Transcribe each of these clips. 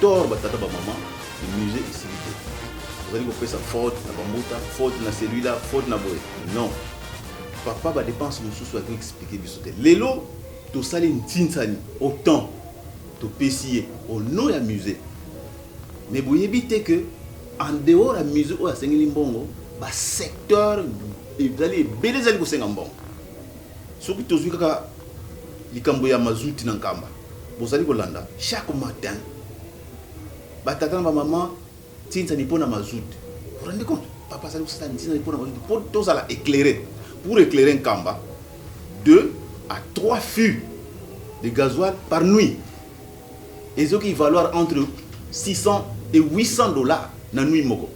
tort, batata, bamama. Musée esili te. Ozali kopesa faute na bambuta, faute na celui-là, faute na boye. Non, papa, badépense mosusu akoki expliquer biso te. Lelo tosali ntinsani, autant topesi ye au nom ya musée, mais boyebi te que en dehors ya musée oyo asengeli mbongo, basecteur ezali ebele, ezali kosenga mbongo. Soki tozwi kaka likambo ya mazuti na Nkamba, bozali kolanda chaque matin batata na bamama ntinsani mpo na mazuti. Vous rendez compte, papa azali kosala ntinsani mpo na mazuti mpo tozala éclairé, pour éclairer Nkamba, 2 à 3 fûts de gasoil par nuit ezoki valoir entre 600 et 800 $ na nuit moko.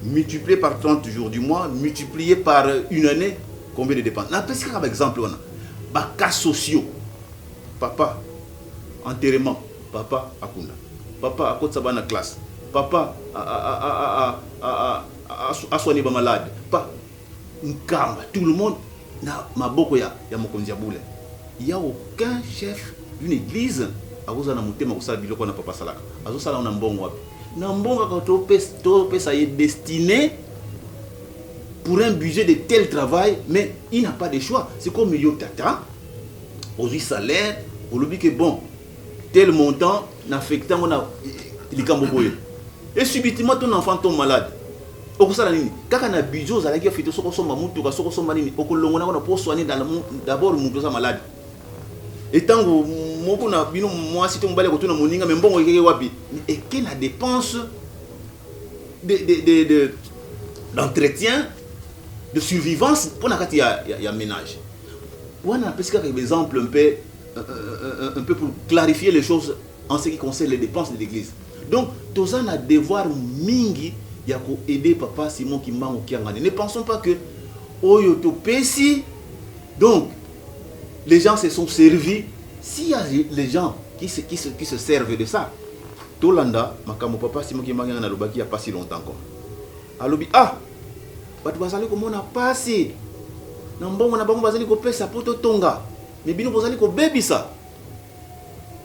Multiplié par 30 jours du mois, multiplié par une année, combien de dépenses? Napesi kaka baexemple wana. Bacas sociaux, papa, enterrement, papa akunda, papa akotisa bana classe, papa aswani bamalade pa Nkamba, tout le monde na maboko ya mokonzi ya bule. Il y a aucun chef d'une église akozala na motema kosala biloko wana papa asalaka. Azosala na mbongo wapi? Na mbongo kaka topesa ye, destiné pour un budget de tel travail, mais il n'a pas de choix. C'est comme yo tata, ozwi salaire, olobi ke bon, tel montant na affecté yango na likambo boye, et subitement ton enfant tombe malade. Okosala nini? Kaka na budget ozalaki affecté, soki osomba mutuka, soki osomba nini, okolongola yango na po soigner d'abord moto oza malade. Etango moko na bino, mwasi to mobali, akotuna moninga: "Me mbongo ekeke wapi?" Eke na dépense de d'entretien, de survivance mpo na kati ya ménage wana. Napesi kaka exemple un peu pour clarifier les choses en ce qui concerne les dépenses de l'église. Donc toza na devoir mingi ya koaider papa Simon Kimbangu Kiangani. Ne pensons pas que oyo topesi, donc les gens se sont servis. S'il y a les gens qui se servent de ça, tolanda makambo papa Simon Kimbangu Kiangani alobaki ya pas si longtemps encore. Alobi: "Ah, bato bazali komona pasi na mbongo na bango bazali kopesa mpo totonga, me bino bozali kobebisa.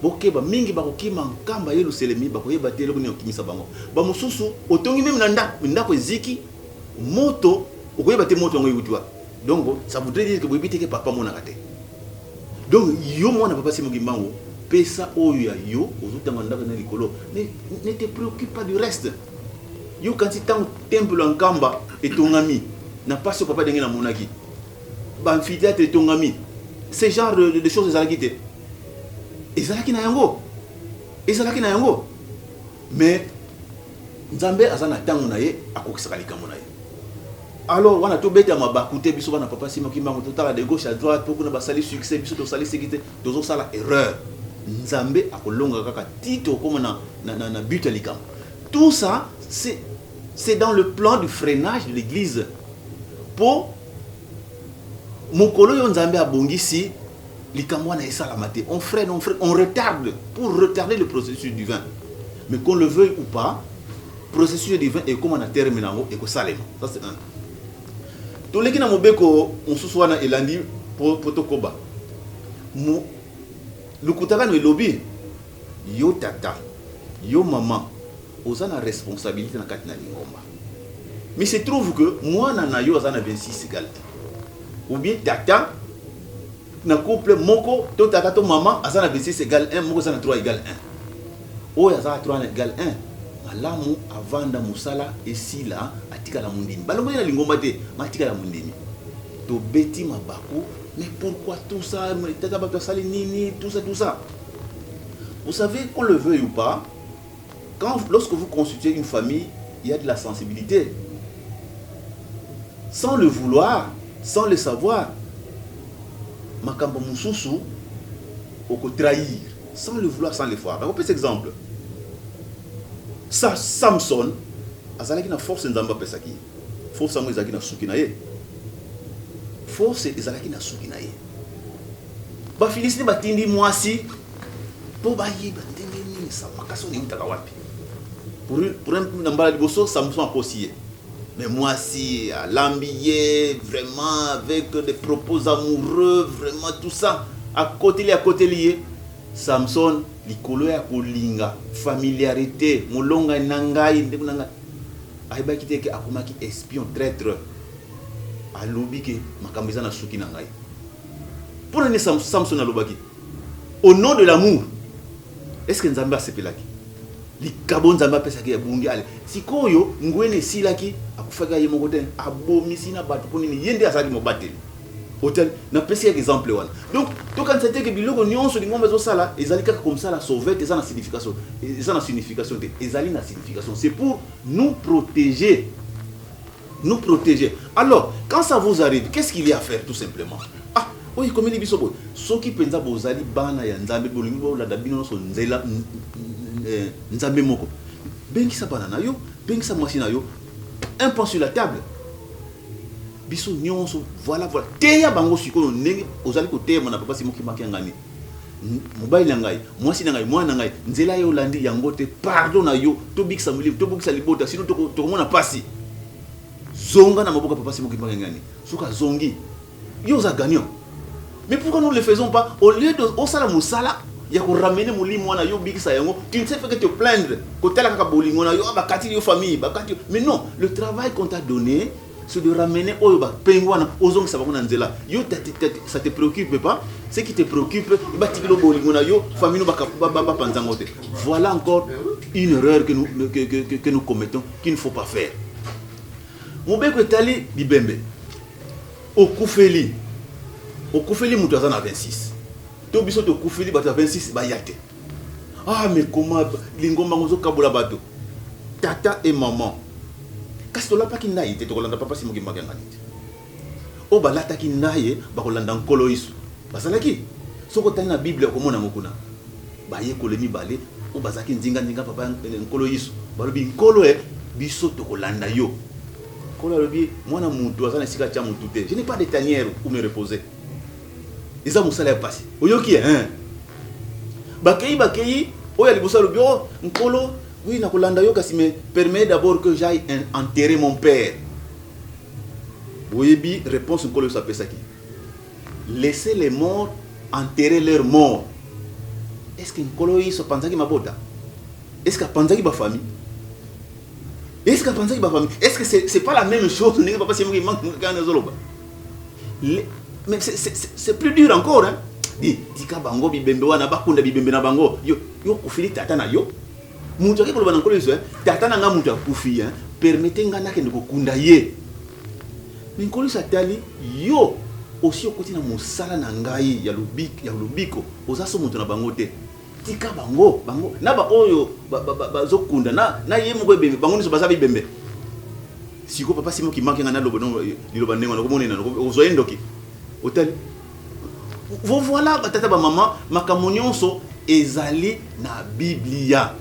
Bokeba mingi, bakokima Nkamba Yelusalemi, bakoyeba te eloko nini okimisa bango." Bamosusu otongi même na ndako, ndako eziki moto, okoyeba te moto yango euti wapi. Donc ça voudrait dire que boyebi te ke papa amonaka te. Donc yo mwana papa Simon Kimbangu, pesa oyo ya yo, ozotanga ndako na likolo, ne te préoccupe pas du reste. Yo kanti ntango temple ya Nkamba etongami na pasi oyo papa ndenge namonaki, baamphithéâtre etongami, ce genre de choses ezalaki te, ezalaki na yango, ezalaki na yango. Mais Nzambe aza na ntango na ye, akokisaka likambo na ye. Alors wana tobeta mabaku te. Biso bana papa Simon Kimbangu, totala de gauche à droite mpo kuna basali succès, biso tosali seki te, tozosala erreur. Nzambe akolonga kaka ti tokóma na but ya likambo. Tout ça, c'est dans le plan du freinage de l'église mpo mokolo oyo Nzambe abongisi likambo wana esalama te. On freine, on freine, on retarde pour retarder le processus divin. Mais qu'on le veuille ou pas, processus divin ekóma na terme nango, ekosalema. Ça, c'est un. Toleki na mobeko mosusu wana elandi po tokoba. Lokuta kano elobi: yo tata, yo mama, oza na responsabilité na kati na lingomba, mais se trouve que mwana na yo aza na 26 égal te, ou bien tata na couple moko to tata to mama aza na 26 égal 1, moko aza na 3 égal 1. Oyo aza na 3 égal 1, malamu avanda, mosala esila, atikala mondimi. Balongoli na lingomba te, ma atikala mondimi. Tobeti mabaku: "Mais pourquoi tout ça? Tata, bato asali nini?" Tout ça, tout ça. Vous savez, qu'on le veuille ou pas, lorsque vous constituez une famille, il y a de la sensibilité. Sans le vouloir, sans le savoir, makambo mosusu okotrahir sans le vouloir, sans le voir. Nakopesa exemple. Sa Samson azalaki na force Nzambe apesaki ye. Force yango ezalaki na suki na ye, force ezalaki na suki na ye. Bafilistine batindi mwasi mpo bayeba ndenge nini makasi oyo eutaka wapi. Pour na mbala liboso, Samson akosi ye, mais mwasi alambi ye vraiment avec des propos amoureux, vraiment tout ça, akoteli, akoteli ye. Samson likolo ya kolinga familiarité, molongani na ngai, ndeko na ngai, ayebaki te ke akomaki espion, traître. Alobi ke makambo eza na suki na ngai. Mpo na nini Samson alobaki au nom de l'amour? Est ce que Nzambe asepelaki? Likabo Nzambe apesaki ya bungi ale sikoyo ngwene esilaki, akufaki ye moko te, abomisi na bato. Mpo nini? Ye nde azalaki mobateli. Otali, napesi kaka exemple wana. Donc tokanisa te ke biloko nyonso lingomba ezosala ezali kaka comme ça la sauvette. Eza na signification, eza na signification te, ezali na signification. C'est pour nous protéger, nous protéger. Alors, quand ça vous arrive, qu'est-ce qu'il y a à faire? Tout simplement, ah, oyo ekomeli biso boye, soki mpenza bozali bana ya Nzambe, bolingi bolanda bino nyonso nzela Nzambe moko, bengisa bana na yo, bengisa mwasi na yo, un point sur la table, biso nyonso. Voilà, voilà, teya bango sikoyo ndenge ozali koteyema na papa Simon Kimbangu Kiangani. Mobali na ngai, mwasi na ngai, mwana na ngai, nzela ye olandi yango te, pardon na yo, tobikisa molimo, tobikisa libota, sino tokomona pasi. Zonga na maboko ya papa Simon Kimbangu Kiangani. Soki azongi, yo oza gagnant. Mais pourquoi nous ne le faisons pas? Au lieu de osala mosala ya koramener molimo wana, yo obikisa yango, tu ne sais pas que te plaindre, kotala kaka bolingo na yo, ah, bakati yo famille, bakati yo. Mais non, le travail qu'on t'a donné, c'est de ramener oyo bapengo wana, ozongisa bango na nzela. Yo, ça te préoccupe pas. Ce qui te préoccupe, batikeli bolingo na yo, famille no bapanza yango te. Voilà encore une erreur que nous commettons, qu'il ne faut pas faire. Mobeko etali bibembe. Okufeli, okufeli moto aza na 26 to biso tokufeli bato ya 26 baya te. Ah, mais comment lingomba yango ozokabola bato, tata et maman? Kasi tolapaki ndai te tokolanda papa Simon Kimbangu Kiangani te. Oyo balataki ndaye bakolanda Nkolo Yesu bazalaki. Soki otali na Bible, okomona yango kuna, bayekole mibale oyo bazalaki nzinga-nzinga papa Nkolo Yesu, balobi: "Nkolo e, biso tokolanda yo." Nkolo alobi: "Mwana mutu aza na esika atya motu te, je n'ai pas de tanière où me reposer." Eza mosala ya pasi. Oyoki, hein? Bakei, bakei, oyo ya liboso alobi: "Oh Nkolo, oui, nakolanda yo, kasi mais permet d'abord que j'aille enterrer mon père." Boyebi réponse Nkolo Yesu apesaki: "Laissez les morts enterrer leurs morts." Est ce que Nkolo Yesu apanzaki mabota? Est ce que apanzaki bafamille? Est ce que apanzaki bafamille? Est ce que c'est pas la même chose ndenge papa Simon Kimbangu azoloba? Mais c'est plus dur encore, hein. Di tika bango bibembe wana bakunda bibembe na bango. Yo, yo okufili tata na yo, moto ake koloba na Nkolo Yesu: "Tata na nga moto akufi, hein, permettez nga nakende kokunda ye." Mais Nkolo Yesu atali yo, osi okoti na mosala na ngai ya lobiko, ya lobiko, oza so moto na bango te. Tika bango, bango na baoyo bazokunda na ye moko ebembe, bango nyonso baza bibembe. Sikoyo papa Simon Kimbangu nga naloba liloba ndenge wana, okomonena ozwa ye ndoki. Otali, voilà, batata, bamama, makambo nyonso ezali na Biblia.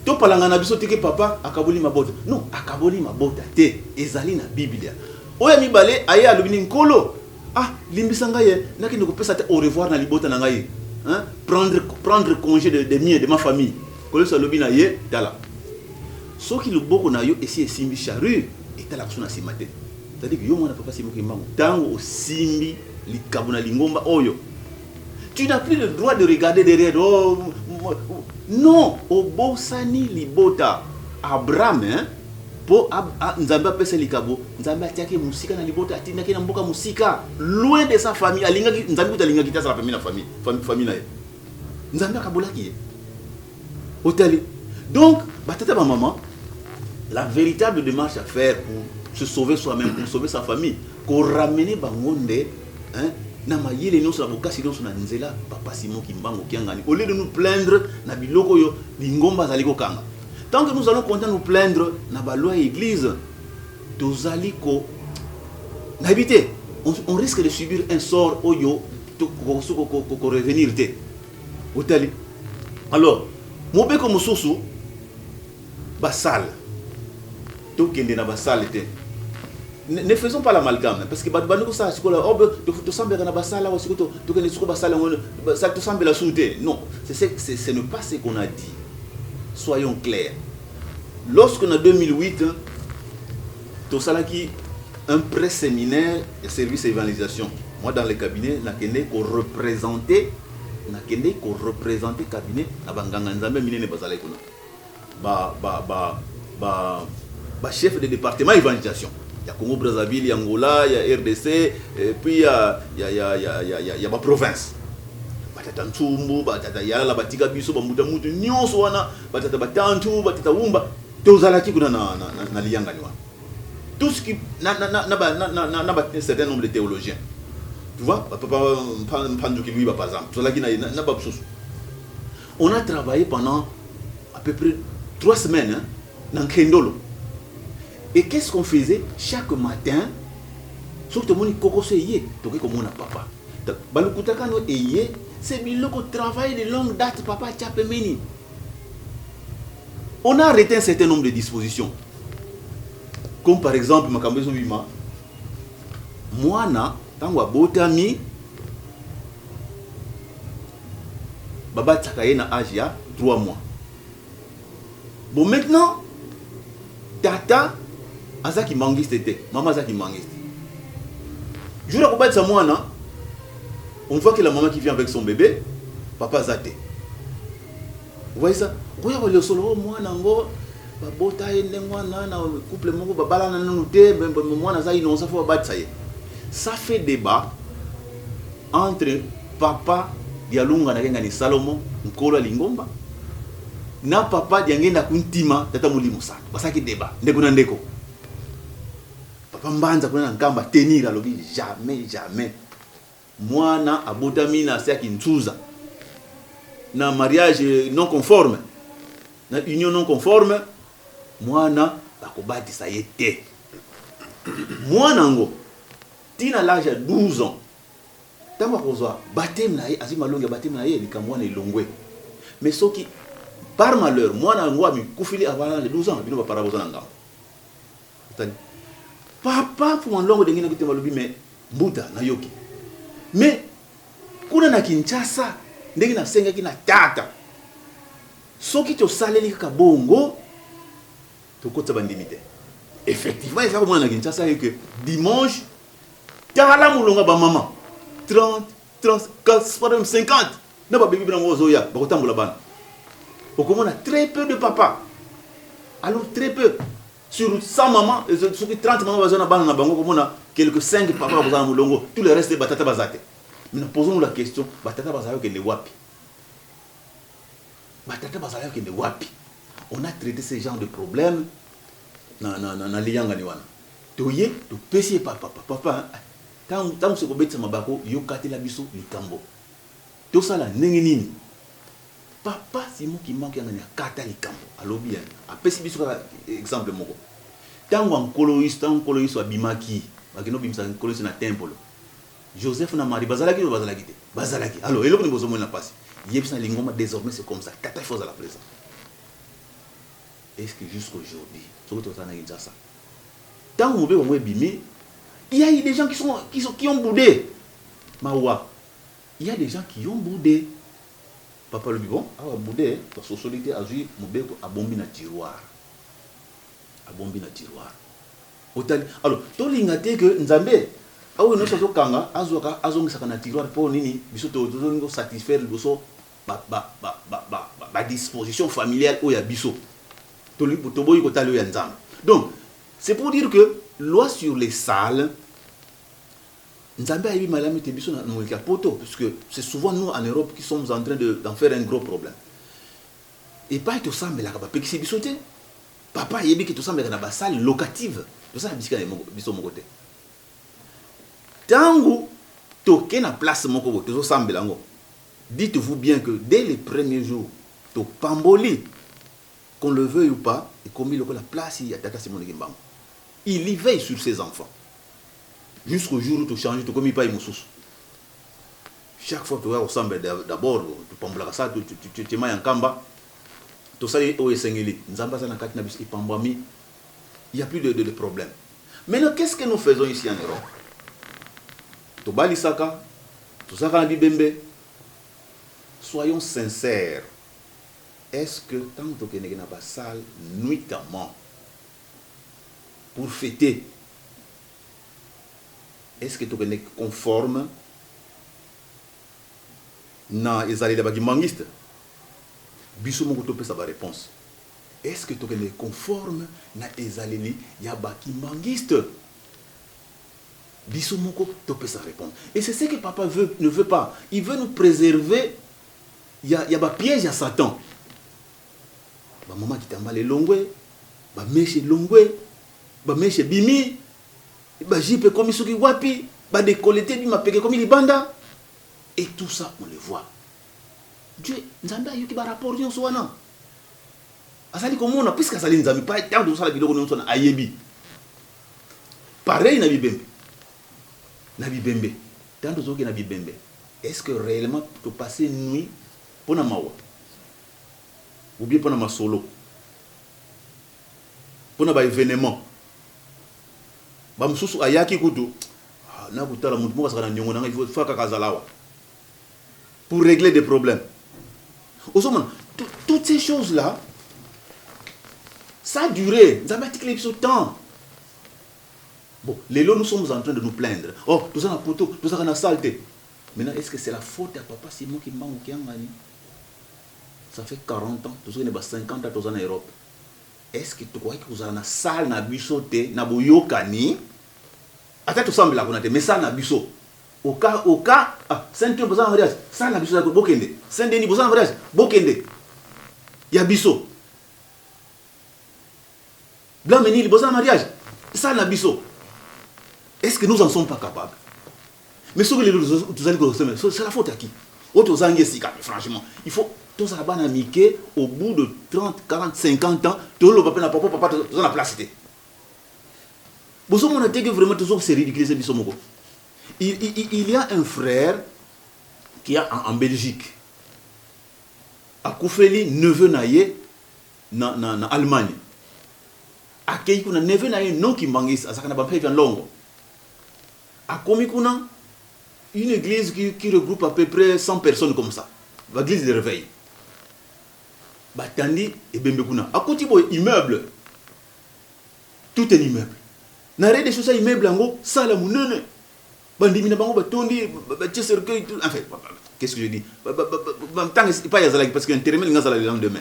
Topalanga na biso teke papa akaboli mabota. Non, akaboli mabota te, ezali na Biblia. Oyo ya mibale aye, alobi ni: "Nkolo, ah, limbisa ngai ye, nakende kopesa te au revoir na libota na ngai, hein? Prendre congé de mien, de ma famille." Nkolo Yesu alobi na ye: "Tala, soki loboko na yo esi esimbi charrue, etalaka so na nsima te." C'est-à-dire que yo, mwana papa Simon Kimbangu, ntango osimbi likabo na lingomba oyo, tu n'as plus le droit de regarder derrière. Oh, non, obosani libota. Abraham, hein, mpo Nzambe apesa likabo, Nzambe atiaki mosika na libota, atindaki na mboka mosika, loin de sa famille. Alingaki Nzambe kuta alingaki te azala pembeni na famille na ye. Nzambe akabolaki ye. Otali, donc batata, bamama, la véritable démarche à faire pour se sauver soi-même, pour sauver sa famille, koramener bango nde, hein, na mayele nyonso, na bokasi nyonso, na nzela papa Simon Kimbangu Kiangani, au lieu de nous plaindre na biloko oyo lingomba azali kokanga. Tant que nous allons continuer à nous plaindre na baloi ya église, tozali ko nayebi te, on risque de subir un sort oyo korevenir te. Otali, alors mobeko mosusu, basale, tokende na basale te. Ne faisons pas l'amalgame, parce que bato bandi kosala sikoyo: "Oh, tosambelaka na basala awa, sikoyo tokende sikoyo basala yango, tosambela su te." Non, ce n'est pas ce qu'on a dit. Soyons clairs. Lorsque na 2008 tosalaki un pré-séminaire ya service évangélisation, moi, dans le cabinet, nakende koreprésenter Nakendeki ko representer cabinet na ba nganga nzambe minene bazalaki kuna. Ba ba ba ba ba chefs de departement evangelisation ya Congo Brazzaville, ya Angola, ya RDC et puis ya ya ya ya ya, ya, ya ba province. Batata Ntsumbu, batata Yalala batika biso, ba mbuta mutu nyonso wana, batata batantu, batata Wumba, tozalaki kuna na na, na, na liyangani wana. Tout ce qui na na na na ba na na, na, na ba un certain nombre de théologiens. Tu vois, ba papa Mpanzuki Luiba par exemple, tozalaki na na, na ba mosusu. On a travaillé pendant à peu près 3 semaines, hein, na Nkendolo. Et qu'est-ce qu'on faisait chaque matin? Soki tomoni kokoso eye, tokoki komona papa. Balukutaka no eye, c'est biloko travail de longue date, papa atia pembeni. On a arrêté un certain nombre de dispositions. Comme par exemple, makambo ezobima, mwana ntango abotami, babatisaka ye na age ya 3 mois. Bon, maintenant, tata aza kimbanguiste te, mama aza kimbanguiste. Jour akobatisa mwana, on voit que la maman qui vient avec son bébé, papa aza te. Vous voyez ça? Okoya kolia solo, oh, mwana yango babota ye ndenge wana na couple moko babalana nanu te, mwana aza innocent, faut babatisa ye. Ça fait débat entre papa Dialunga na Kengani Salomo, nkolo ya lingomba, na papa Diangenda Kuntima, tata molimo santo. Basalaki débat ndeko na ndeko. Papa Mbanza kuna na Nkamba tenir, alobi jamais, jamais, mwana abotami na se ya Kinsuza, na mariage non conforme, na union non conforme, mwana bakobatisa ye te. Mwana yango ntina l'âge ya 12 ans, ntango akozwa baptême na ye, azwi malongi ya baptême na ye, likambo wana elongwe. Mais soki par malheur mwana yango amikufili avant l'âge de 12 ans, bino bapara boza na ngambo. Otali papa Mfuma Ndongo ndenge naki te, balobi mais mbuta nayoki, mais kuna na Kinshasa ndenge nasengaki na tata, soki tosaleli kaka bongo, tokotisa bandimi te. Effectivement, eza komona na Kinshasa ke dimanche, tala molonga bamama 30, 30, 40, 50 na babebi nango ozoya bakotambola bana. Okomona très peu de papa. Alors très peu, sur 100 mamans, soki 30 mamans baza na bana na bango, komona quelque 5 papa bakozala na molongo, tout le reste batata baza te. Maintenant, posons-nous la question: batata bazala kokende wapi? Batata bazala kokende wapi? On a traité ce genre de problème na liyangani wana. Toye topesi ye papa. Papa, ntango soki kobetisa mabako, yokatela biso likambo, tosala ndenge nini? Papa Simon Kimbangu Kiangani akata likambo, alobi, apesi biso kaka exemple moko: ntango ya Nkolo Yesu, ntango Nkolo Yesu abimaki, bakende obimisa Nkolo Yesu na temple, Joseph na Marie bazalaki oyo bazalaki te? Bazalaki. Alors eloko nini bozomona na mpasi? Yebisa na lingomba: désormais c'est comme ça, tata il faut ozala présent. Est ce que jusqu'aujourd'hui, soki tozala na Kinshasa, ntango mobeko yango ebimi, il y a eu des gens qui ont boudé. Mawa, il y a des gens qui ont boudé. Papa alobi: bon, awa boudé, basosoli te. Azwi mobeko, abombi na tiroir, abombi na tiroir. Otali, alors tolinga te ke Nzambe oyo nyonso azokanga, azwaka, azongisaka na tiroir. Mpo nini? Biso tozolingi kosatisfaire liboso badisposition familiale oyo ya biso, toboyi kotala oyo ya Nzambe. Donc c'est pour dire que loi sur les salles, Nzambe ayebi malamu ete biso na moliki ya poto, puisque c'est souvent nous en Europe qui sommes en train d'en faire un gros problème. Epai tosambelaka, bapekisi biso te. Papa ayebi ke tosambelaka na basalle locative, tosala bisika na biso moko te. Ntango toke na place moko boye, tozosambela yango, dites-vous bien que dès les premiers jours topamboli, qu'on le veuille ou pas, ekomi lokola place ya tata Simon Kimbangu. Il y veille sur ses enfants jusqu'au jour où tochange, tokomi epai mosusu. Chaque fois toya kosambela, d'abord topambolaka sa tema ya Nkamba, tosali oyo esengeli. Nzambe aza na kati na biso, epambwami, il y a plus de problème. Maintenant, qu'est-ce que nous faisons ici en Europe? Tobalisaka, tozalaka na bibembe. Soyons sincères, est-ce que ntango tokendeke na basalle nuitamment pour fêter, est-ce que tokendeke conforme? Na ezaleli ya bakimbanguiste, biso moko topesa ba reponse. Est ce que tokende conforme na ezaleli ya ba kimbanguiste? Biso moko topesa reponse. Et c'est ce que papa veut, ne veut pas. Il veut nous préserver ya ba piège ya Satan. Ba mama kitambala elongwe, ba mèche elongwe, ba mèche ebimi, ba jupe ekomi soki wapi, ba decollete ebi mapeka ekomi libanda. Et tout ça on le voit. Dieu, Nzambe ayoki ba rapport nyonso wana. Azali komona puisque azali Nzambe, pa tango tozosala biloko nyonso wana ayebi. Pareil na bibembe. Na bibembe. Tango tozokende na bibembe, est-ce que réellement to passer nuit pona mawa ou bien pona masolo? Pona ba événements? Ba mosusu ayaki kutu ah, na kotala moto moko azalaka na niongo na ngai, il faut kaka azala awa pour régler des problèmes. Ozomona toutes ces choses là, ça a duré. Nzambe atikeli biso temps. Bon, lelo nous sommes en train de nous plaindre. Oh, toza na poto, toza na salle te. Maintenant, est-ce que c'est la faute à papa Simon Kimbangu Kiangani? Ça fait 40 ans, toza na 50 ans toza na Europe. Est-ce que tokoki kozala na salle na biso te na boyokani? Ata tosambela kuna te, mais salle na biso. Au cas, ah, Saint-Denis boza na mariage, salle na biso bokende. Saint-Denis boza na mariage, bokende. Ya biso. Blanc-Mesnil boza na mariage, salle na biso. Est-ce que nous en sommes pas capables? Mais soki lelo tozali kosema, c'est la faute à qui? Oyo tozangi esika, mais franchement, il faut tozala bana mike. Au bout de 30, 40, 50 ans, toloba mpe na papa, papa, toza na place te. Bozomona te que vraiment tozo se ridiculiser biso moko. Il y a un frère qui a en Belgique, akufeli neveu na ye na Allemagne. Akei kuna, neveu na ye non kimbangisi, azalaka na bampevi ya ndongo. Akomi kuna, une église qui regroupe à peu près 100 personnes comme ça, l'église de réveil. Batandi ebembe kuna, akoti boye immeuble, tout un immeuble. Na rez-de-chaussée immeuble yango, salle monene, bandimi na bango batondi, batie cercueil tout. Enfin, qu'est-ce que je dis, ntango epai azalaki, parce que enterrement elingi azala le lendemain.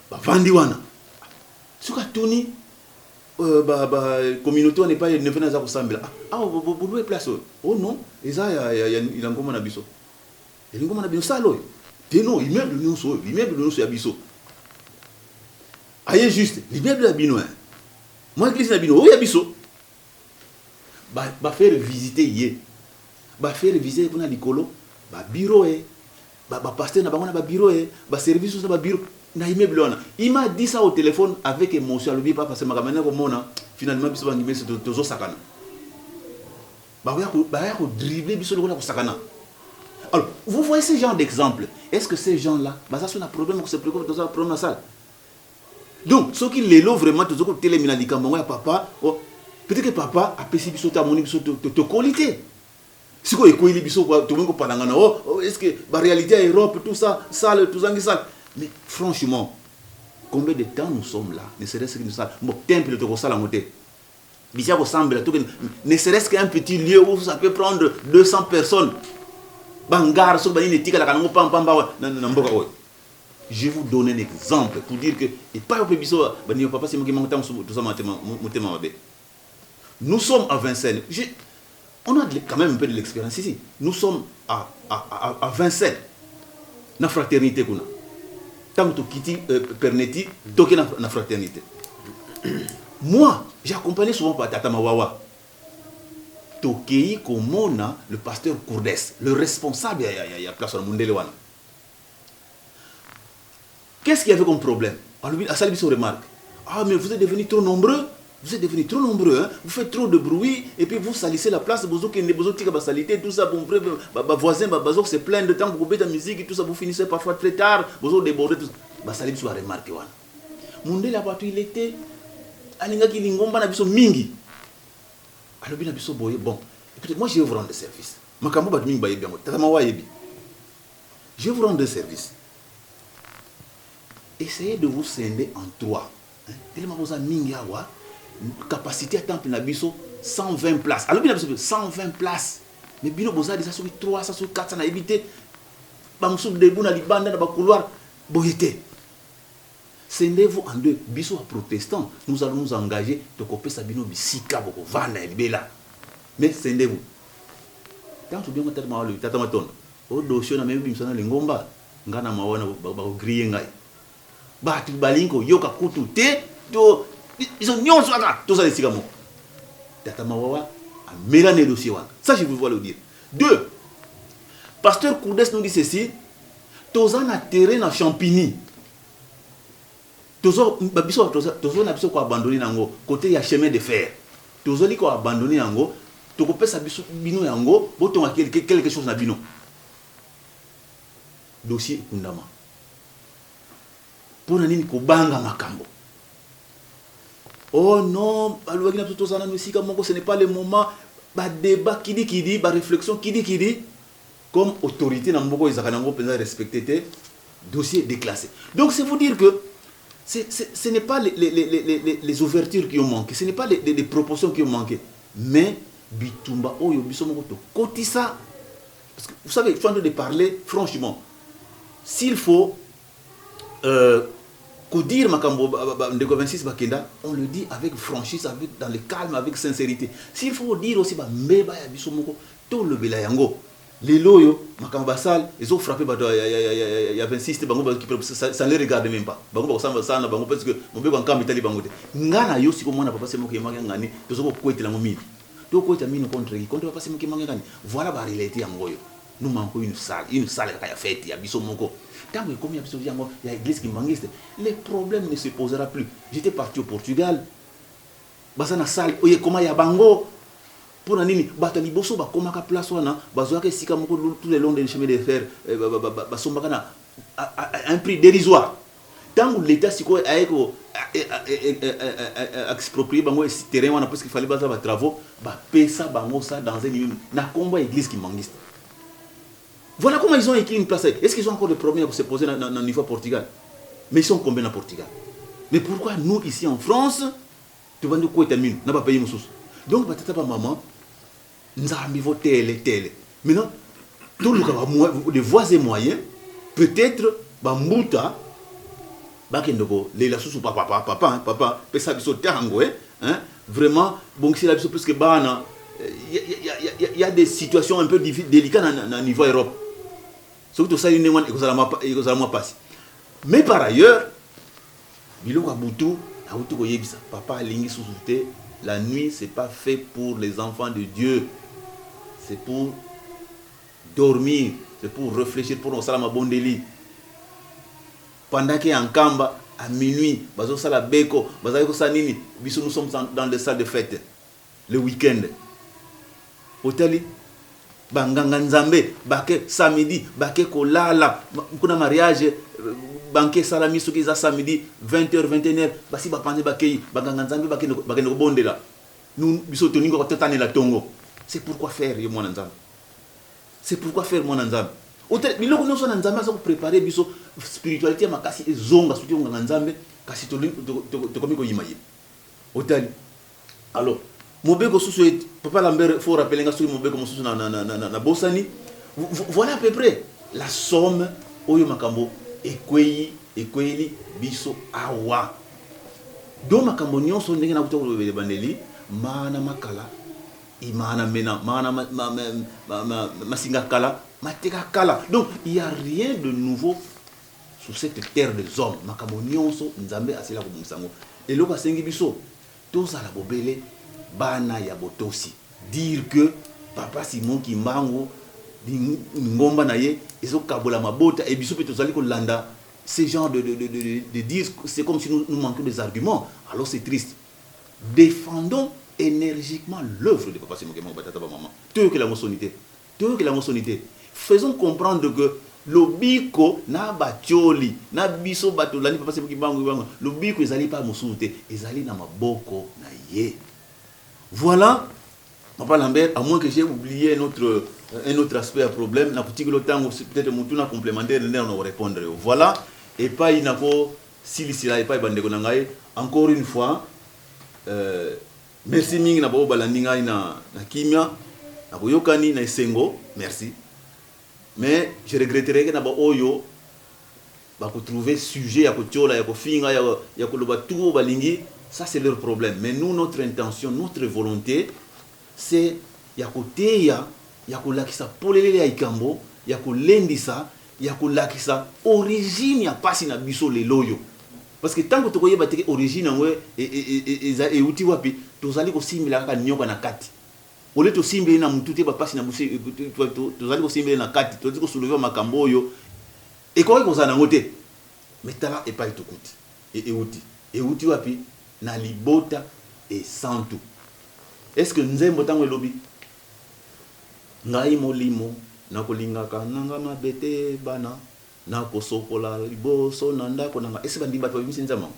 Bavandi wana, soki atuni ba communauté wana epai neveu aza kosambela, awa bolouer place oyo? Oh non, eza ya ngomba na biso. Elingomba na bino, salle oyo te? Non, immeuble nyonso oyo, immeuble nyonso ya biso. Aye juste l'immeuble ya bino, mwa église na bino oyo ya biso. Bafaire visiter ye, bafaire visiter kuna likolo, babureau e bapasteur na bango na babureau e baservice na babureau na immeuble wana. Il m'a dit ça au téléphone avec émotion. Alobi, papa, c'est makambo na komona finalement biso bandimesi tozosakana, baya kodribler biso lokola kosakana. Alors, vous voyez ce genre d'exemple. Est-ce que ces gens-là baza so na problème kose préoccuper toza problème na salle? Donc soki lelo vraiment toza kotelemela likambo yango ya papa, oh, peut-être que papa apesi biso te, amoni biso tokoli te. Sikoyo ekweli biso, tokomi kopalangana. Oh, est ce que baréalité ya Europe, tout ça, salle tozangi salle. Mais franchement, combien de temps nous sommes là? Ne serait-ce qu'une salle. Bon, temple tokosala yango te, bisa kosambela toke, ne serait-ce qu'un petit lieu où ça peut prendre 200 personnes. Bangare soki banini etikalaka nango pampamba na mboka oyo. Je vous donne un exemple pour dire que epai oyo mpe biso bandimi papa Simon Kimbangu, ntango toza motema mabe. Nous sommes à Vincennes. On a quand même un peu de l'expérience ici. Nous sommes à Vincennes, na fraternité kuna. Ntango tokiti Perneti, toke na fraternité. Moi, j'ai accompagné souvent par Tata Mawawa. Tokei komona le pasteur Courdes, le responsable ya place wana, mondele wana. Qu'est-ce qu'il y avait comme problème? Alobi, asali biso remarque: "Ah, mais vous êtes devenus trop nombreux, vous êtes devenus trop nombreux, hein? Vous faites trop de bruit et puis vous salissez la place. Bozokende, bozotika basaleté, tout ça. Bon, vrai, bavoisin bazo se plaindre. Ntango bokobeta musique, tout ça, vous finissez parfois très tard, bozodéborder, tout ça." Basali biso baremarque wana. Mondele ya bato, il était, alingaki lingomba na biso mingi. Alobi na biso boye: "Bon, écoutez, moi je vais vous rendre service." Makambo bato mingi bayebi yango, tata Mawa ayebi. "Je vais vous rendre service. Essayez de vous scinder en trois, hein? Tellement boza mingi awa, capacité ya temple na biso 120 places." Alobi na biso 120 places, mais bino boza déjà soki 300, soki 400, nayebi te. Bamosusu debout na libanda na bacouloir, boye te. Scindez-vous en deux. Biso ba protestants, nous allons nous engager, tokopesa bino bisika bokovanda ya libela, mais scindez-vous. Ntango tobengo tata mawa, tata matondo o dossier na memi bimisa na lingomba nga na mawa na bakogriller ngai. Bato balingi koyoka kutu te, to biso nyonso kaka tozala esika moko. Tata Mawawa amela na dossier wana, ça je vous vois le dire. Deux, pasteur Courdes nous dit ceci: toza na terrain na Champigny, tozo biso tozo na biso koabandonner yango côté ya chemin de fer. Tozali koabandonner yango, tokopesa biso bino yango, botonga quelque chose na bino. Dossier ekundama. Mpo na nini kobanga makambo? Oh non, balobaki na biso tozala nano esika moko, ce n'est pas le moment. Badébat kidikidi, baréflexion kidikidi, comme autorité na mboka ezalaka nango mpenza respecté te, dossier déclassé. Donc c'est vous dire que ce n'est pas les ouvertures qui ont manqué, ce n'est pas les proportions qui ont manqué, mais bitumba oyo biso moko tokotisa. Parce que vous savez, je suis en train de parler franchement. S'il faut dire makambo ndeko 26 bakenda, on le dit avec franchise, avec dans le calme, avec sincérité. S'il faut dire aussi bambeba ya biso moko, tolobela yango. Lelo oyo makambo basale ezofrappe bato ya 26 te, bango ça ne les regarde même pas. Bango bakosala na bango parce que mobeko ya nkambo etali bango te. Nga na yo siko mwana papa se moko yemaki ngani, toza kokwetela yango mino, tokweta mino contre qui? Contre papa se moko yemaki ngani. Voilà baréalité yango oyo. Nous manquons une salle, une salle kaka ya fête ya biso moko. Ntango ekomi ya biso yango ya église kimbanguiste, le problème ne se posera plus. J'étais parti au Portugal, baza na salle oyo ekoma ya bango. Mpo na nini? Bato ya liboso bakomaka place wana, bazwaka esika moko tout le long de chemin de fer, basombaka na un prix dérisoire. Ntango l'état sikoyo aye ko exproprier bango terrain wana parce qu'il fallait baza batravaux, bapesa bango ça dans un immeuble na kombo ya église kimbanguiste. Voilà comment ils ont écrit une place. Est-ce qu'ils ont encore des problèmes à se poser dans le niveau Portugal? Mais ils sont combien au Portugal? Mais pourquoi nous, ici en France, tu vas nous quoi n'a pas payé mosusu? Donc batata, ba maman, nzambe vo tele tele. Maintenant toluka des voies et moyens, peut-être bambuta bakende kolela susu papa, papa, papa, papa, pesa biso ntango, hein, vraiment bongisela biso, puisque bana, il y a des situations un peu délicates na niveau Europe. Soki tosali ndenge wana, ekozala mwa pasi. Mais par ailleurs, biloko ya butu nauti koyebisa, papa alingi susu te. La nuit, c'est pas fait pour les enfants de Dieu. C'est pour dormir, c'est pour réfléchir, pour osala mabondeli. Pendant que Nkamba à minuit bazosala beko, bazali kosala nini, biso nous sommes dans les salles de fête le week-end. Otali banganga nzambe bake samedi, bake kolala kuna. Mariage, banke esalami soki eza samedi 20h, 21h, basi bapanzi, bakei. Banganga nzambe bakende kobondela. Biso toningi totanela tongo. C'est pourquoi faire, yo mwana nzambe? C'est pourquoi faire, mwana nzambe? Biloko nyonso na nzambe aza koprépare biso, spiritualité ya makasi ezonga. Soki onganga nzambe, kasi tokomi koyima ye. Otali alors mobeko susu, papa Lambert, faut rappeler nga soki mobeko mosusu na bosani. Voilà à peu près la somme oyo makambo ekwei, ekweyeli biso awa. Do makambo nyonso ndenge nakuta kolobela ebandeli, mana makala imana mena mana masinga kala mateka kala. Donc il y a rien de nouveau sur cette terre des hommes. Makambo nyonso nzambe asila kobongisa yango. Eloko asengi biso, tozala bobele bana ya botosi. Dire que papa Simon Kimbangu, ngomba na ye ezokabola mabota e biso mpe tozali kolanda ce genre de dire, c'est comme si nous, nous manquions des arguments. Alors c'est triste. Défendons énergiquement l'œuvre de papa Simon Kimbangu. Batata, bamama, toyokela yango soni te, toyokela yango soni te. Faisons comprendre que lobiko na batioli na biso bato olandi papa Simon Kimbangu, bango lobiko ezali pa mosusu te, ezali na maboko na ye. Voilà, papa Lambert, à moins que j'ai oublié un autre aspect à problème nakotikeli ntango, peut-être motuna complémentaire nde na korépondre yo. Voilà epai nakosilisila epai bandeko na ngai. Encore une fois, merci mingi na bao balandi ngai na kimia, na boyokani, na esengo. Merci. Mais je regretterais que na ba oyo bako trouver sujet ya kotiola, ya kofinga, ya koloba tout oyo balingi, ça c'est leur problème. Mais nous, notre intention, notre volonté, c'est ya koteya, ya kolakisa polelele ya likambo, ya kolendisa, ya kolakisa origine ya pasi na biso lelo oyo. Parce que tango tokoyeba te ke origine yango euti wapi, tozali kosimbela kaka nioka na kati. Au lieu tosimbeli na mutu te ba pasi na biso, tozali kosimbeli na kati, tozali ko soulever makambo oyo ekoki kozala nango te. Mais tala epai tokuti, euti. Euti wapi? Na libota esantu. Est-ce que nzembo tango elobi ngai molimo nakolingaka nanga mabe te bana nakosokola liboso na ndako nanga, est-ce que bandimi bato babimisi nzembo yango?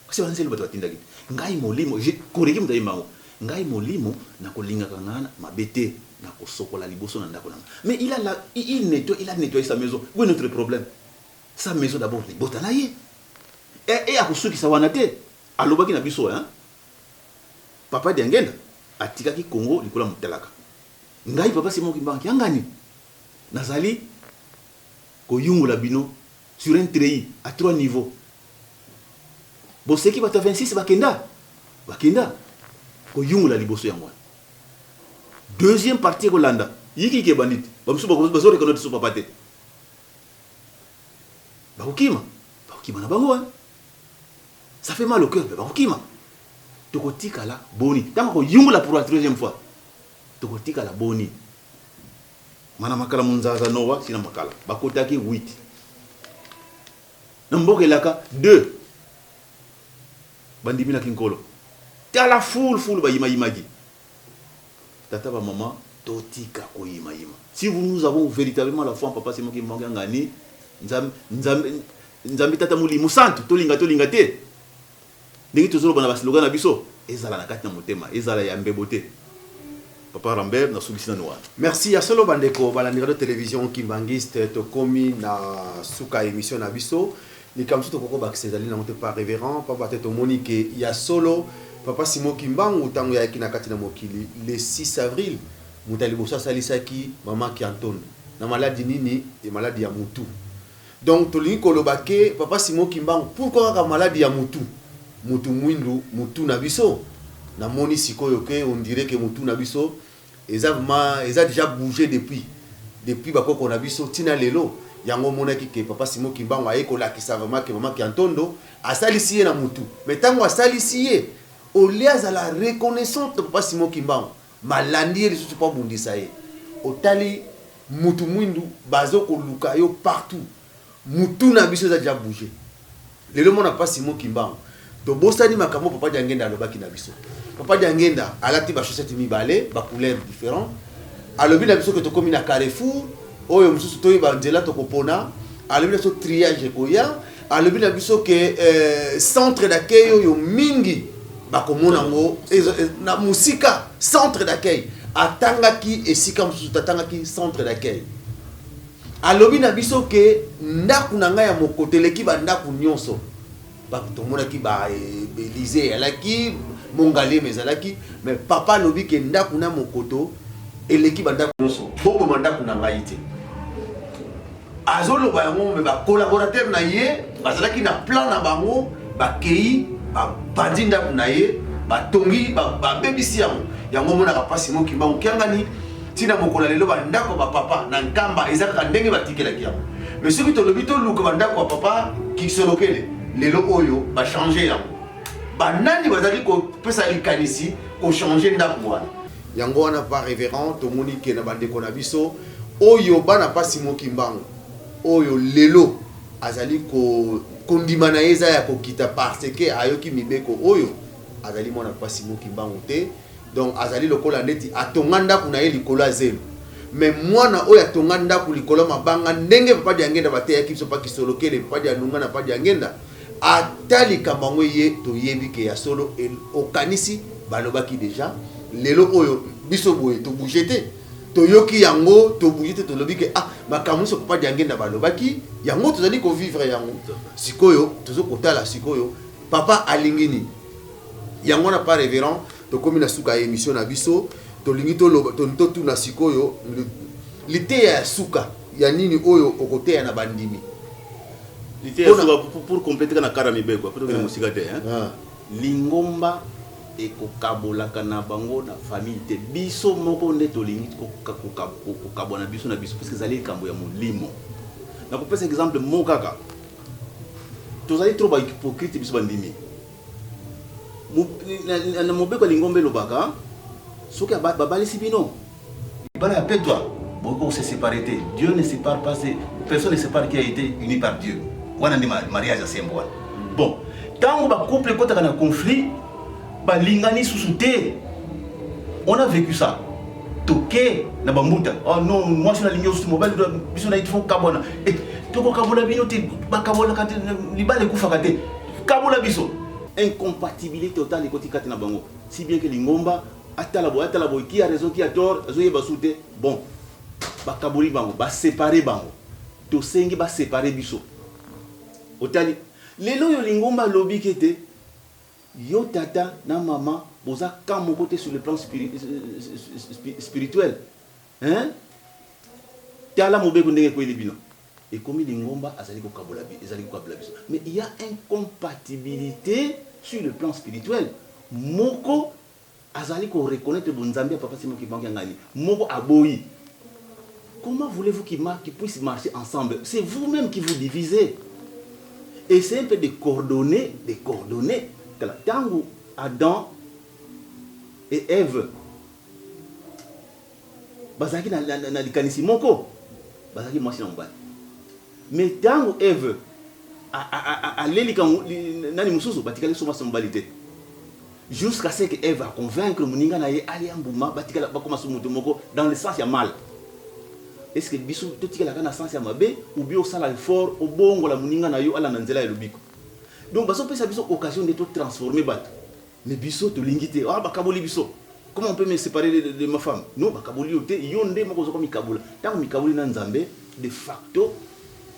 Kasi ba nzelu bato batindaki te. Ngai molimo, je corrige moto ayemba yango. Ngai molimo nakolingaka nga mabe te, nakosokola liboso na ndako na nga. Mais il a la, il nettoie, il a nettoyé sa maison. Où est notre problème? Sa maison d'abord libota na ye. Et, et akosukisa wana te. Alobaki na biso hein. Papa Diangenda atikaki Congo likolo ya motalaka. Ngai papa Simon Kimbangu Kiangani nazali koyungola bino sur un treillis à trois niveaux. Boseki bato ya 26 bakenda bakenda koyungola liboso yango wana. Deuxième partie ekolanda yikiki ebandi te, bamosusu bazo reconnaître so papa te, bakokima bakokima na bango wana. Ça fait mal au cœur, mais bakokima. Tokotikala boni ntango koyungola pour la troisième fois, tokotikala boni? Mana makala munzaza nowa sina makala bakotaki 8 na mboka elaka 2 bandiminaki nkolo tala fulu fulu bayimayimaki. Tata ba mama totika koyimayima. Si vous nous avons véritablement la foi en papa Simon Kimbangu Kiangani, Nzambe Nzambe Nzambe tata molimo santu, tolinga tolinga te ndenge tozoloba na ba slogan na biso, ezala na kati na motema, ezala ya mbebo te. Papa Rambert, nasukisi nanu wana. Merci ya solo bandeko balandi radio television kimbanguiste, tokomi na suka ya emission na biso. Likambo mosusu tokoki kobakisa ezali nango te pa reverend, pamba te tomoni ke ya solo papa Simon Kimbangu ntango ye ayaki na kati na mokili le 6 avril, moto ya liboso asalisaki mama Kiantondo na maladi nini? E maladi ya mutu. Donc tolingi koloba ke papa Simon Kimbangu pourquoi kaka maladi ya mutu? Mutu mwindu, mutu na biso. Namoni sikoyo ke on dirait ke mutu na biso eza vraiment eza dejà bouger depuis ba koko na biso ti na lelo. Yango omonaki ke papa Simon Kimbangu aye kolakisa vraiment ke mama Kiantondo asalisi ye na mutu. Mais tango asalisi ye, au lieu azala reconnaissante na papa Simon Kimbangu, malandi ye lisusu po abundisa ye. Otali mutu mwindu bazo koluka yo partout. Mutu na biso eza dejà bouger. Lelo mwana papa Simon Kimbangu, tobosani makambo papa Diangenda alobaki na biso. Papa Diangenda alati ba chaussettes mibale, ba couleurs différents. Alobi na biso ke tokomi na carrefour, oyo mosusu toyeba nzela tokopona. Alobi na biso triage ekoya. Alobi na biso ke centre d'accueil oyo mingi bakomona yango na mosika, centre d'accueil. Atangaki esika mosusu, atangaki centre d'accueil. Alobi na biso ke ndaku na ngai ya mokoto eleki ba ndaku nionso. Ba tomonaki ba Elysee eyalaki, Mont Ngaliema ezalaki, mais papa alobi ke ndaku na mokoto eleki ba ndaku nionso. Boboma ndaku na ngai te. Azoloba yango mais ba collaborateurs na ye bazalaki na plan na bango, bakei bapanzi ndaku na ye, batongi, babebisi yango. Yango omonaka pasi Simon Kimbangu Kiangani tina mokolo ya lelo ba ndako ya ba papa na Nkamba eza kaka ndenge batikelaki yango. Mais soki tolobi toluka ba ndako ya papa Kisolokele lelo oyo ba changer yango. Ba nani bazali kopesa likanisi ko changer ndako wana? Yango wana pa reverend tomoni ke na bandeko na biso oyo bana pa Simon Kimbangu oyo lelo azali ko kondima na ye eza ya kokita parce que ayoki mibeko oyo azali mwana pa Simon Kimbangu te. Donc azali lokola ndeti atonga ndaku na ye likolo ya zelo. Mais mwana oyo atonga ndaku likolo ya mabanga ndenge papa Diangenda bateyaki biso pa Kisolokele, papa Dialunga na papa Diangenda, ata likambo yango eye toyebi ke ya solo okanisi balobaki dejà. Lelo oyo biso boye to bouger te, toyoki yango to bouger te, tolobi ke ah makambo nyonso papa Diangenda balobaki yango tozali ko vivre yango. Sikoyo tozo kotala sikoyo papa alingi nini? Yango wana pa reverend tokomi na suka ya emission na biso, tolingi toloba, totuna sikoyo liteya ya suka ya nini oyo okoteya na bandimi? Liteya suka pour compléter na kara mibeko po tokende mosika te, hein. Lingomba ekokabolaka na bango na famille te. Biso moko nde tolingi kokabwana biso na biso, puisque ezali likambo ya molimo. Nakopesa exemple moko kaka. Tozali trop ba hypocrite, biso bandimi. Na mobeko ya lingomba elobaka, soki babalisi bino libala ya petwa, bokoki kose séparer te. Dieu ne sépare pas, personne ne sépare qui a été uni par Dieu. Wana nde mariage ya sembo wana. Bon, ntango bacouple ekotaka na conflit, balingani susu te. On a vécu ça. Toke na bambuta: "Oh non, mwasi nalingi osusu, mobali biso na il faut kabwana." Eh, tokokabola bino te, bakabolaka te, libala ekufaka te. Kabola biso. Incompatibilité totale ekoti kati na bango, si bien que lingomba atala boye, atala boye, qui a raison, qui a tort, azoyeba su te. Bon, bakaboli bango, basépare bango. Tosengi basépare biso. Otali lelo oyo, lingomba alobi ke te, yo tata na mama boza camp moko te sur le plan spirituel, hein? Tala mobeko ndenge ekweli bino. Ekomi lingomba azali kokabola, ezali kokabola biso. Mais il y a incompatibilité sur le plan spirituel. Moko azali koreconnaître bonzambe ya papa Simon Kimbangu Kiangani, moko aboyi. Comment voulez-vous qu'ils puissent marcher ensemble? C'est vous-même qui vous divisez. Et c'est un peu de coordonner, de coordonner. Tango Adam et Ève bazalaki na likanisi moko, bazalaki mwasi na mobali. Mais ntango Eve alelika nani mosusu, batikali so mwasi na mobali te, jusqu'à ce que Eve aconvaincre moninga na ye alia mbuma, batikala bakoma so moto moko dans le sens ya mal. Est ce que biso totikalaka na sens ya mabe, ou bien osala effort obongola moninga na yo alanda nzela ya lobiko? Donc bazopesa biso occasion nde totransforme bato, mais biso tolingi te. Ah, bakaboli biso. Comment on peut me séparer de ma femme? Non, bakaboli yo te, yo nde moko ozoka mikabola. Ntango mikaboli na Nzambe, de facto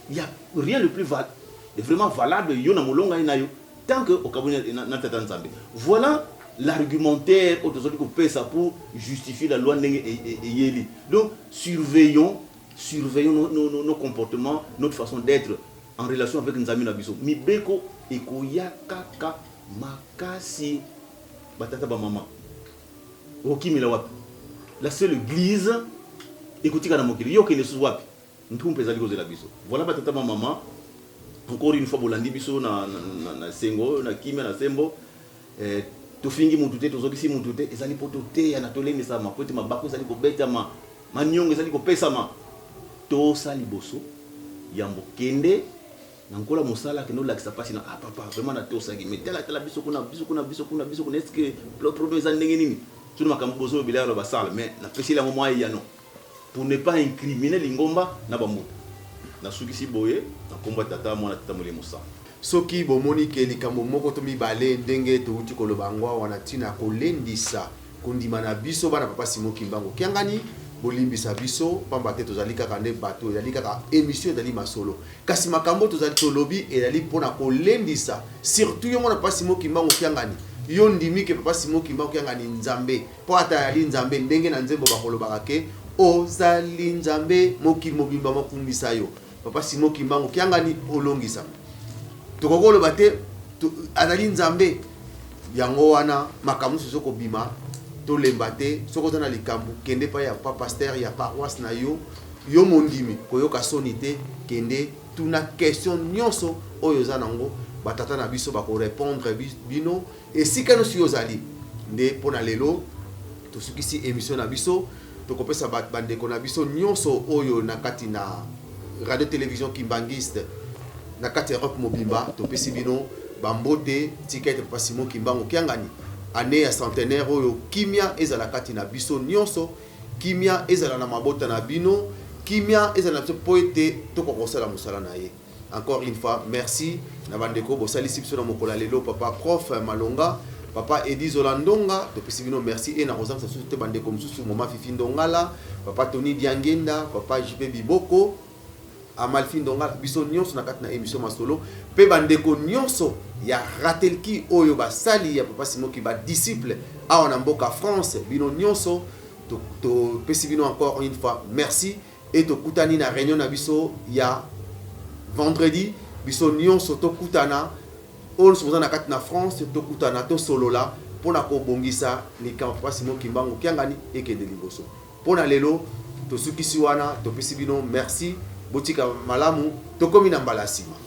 il y a rien de plus de vraiment valable yo na molonga ye na yo tant que okaboli na tata Nzambe. Voilà l'argumentaire oyo tozali kopesa pour justifier la loi ndenge eyeli. Donc surveillons, surveillons nos comportements, notre façon d'être en relation avec Nzambe na biso. Mibeko ekoya kaka makasi. Batata, bamama, okimela wapi? La seule église ekotika na mokili, yo okende susu wapi? Ntumpe ezali kozela biso. Voilà, batata, bamama, encore une fois bolandi biso na sengo, na kimia, na sembo. Tofingi mutu te, tozokisi mutu te. Ezali mpo toteya na tolendisama, po ete mabako ezali kobetama, maniongo ezali kopesama. Tosa liboso yambo kende na nkola mosala, akende olakisa mpasi na: "Ah papa, vraiment natosaki, mais tala, tala biso kuna, biso kuna, biso kuna, biso kuna. Est ce que problème eza ndenge nini?" Soki makambo bozolobela yalo basala, mais napeseli yango mwa eyano pour ne pas incriminer lingomba na bambuta. Nasukisi boye na nkombo ya Tata, Mwana, Tata Molimo Sango. Soki bomoni ke likambo moko to mibale ndenge touti koloba yango awa na ntina ya kolendisa kondima na biso bana papa Simon Kimbangu Kiangani, bolimbisa biso, pamba te tozali kaka nde bato. Ezali kaka émission, ezali masolo, kasi makambo tozali tolobi ezali mpona kolendisa, surtout yo mwana papa Simon Kimbangu Kiangani. Yo ndimi ke papa Simon Kimbangu Kiangani Nzambe, mpo ata ayali Nzambe, ndenge na nzembo bakolobaka ke ozali Nzambe, mokili mobimba mokumbisa yo. Papa Simon Kimbangu Kiangani olongisa, tokoki koloba te azali Nzambe. Yango wana makambo nyonso ezokobima, tolemba te. Soki oza na likambo, kende epai ya pa pasteur ya paroisse na yo. Yo mondimi, koyoka soni te, kende tuna question nyonso oyo oza nango. Batata na biso bakorépondre bino esika nyonso yo ozali. Nde mpo na lelo tosukisi émission na biso. Tokopesa bandeko na biso nyonso oyo na kati na radio télévision kimbangiste na kati ya Europe mobimba, topesi bino bambote. Tika ete papa Simon Kimbangu Kiangani, année ya centenaire oyo, kimia ezala kati na biso nyonso, kimia ezala na mabota na bino, kimia ezala na biso, mpo ete tokoka kosala mosala na ye. Encore une fois, merci na bandeko bosalisi biso na mokolo ya lelo, papa prof Malonga, papa Edi Zola Ndonga, topesi bino merci. E na kozangisa susu te bandeko mosusu, mama Fifi Ndongala, papa Tony Diangenda, papa JP Biboko, Amalfi Ndongala, biso nyonso na kati na émission masolo, mpe bandeko nyonso ya Ratelki oyo basali ya papa Simoki, badisciple awa na mboka France, bino nyonso topesi bino encore une fois merci. Et tokutani na réunion na biso ya vendredi. Biso nyonso tokutana, oyo nyonso boza na kati na France, tokutana, tosolola mpona kobongisa likambo Papa Simon Kimbangu Kiangani ekende liboso. Mpo na lelo tosukisi wana, topesi bino merci, botika malamu, tokomi na mbala nsima.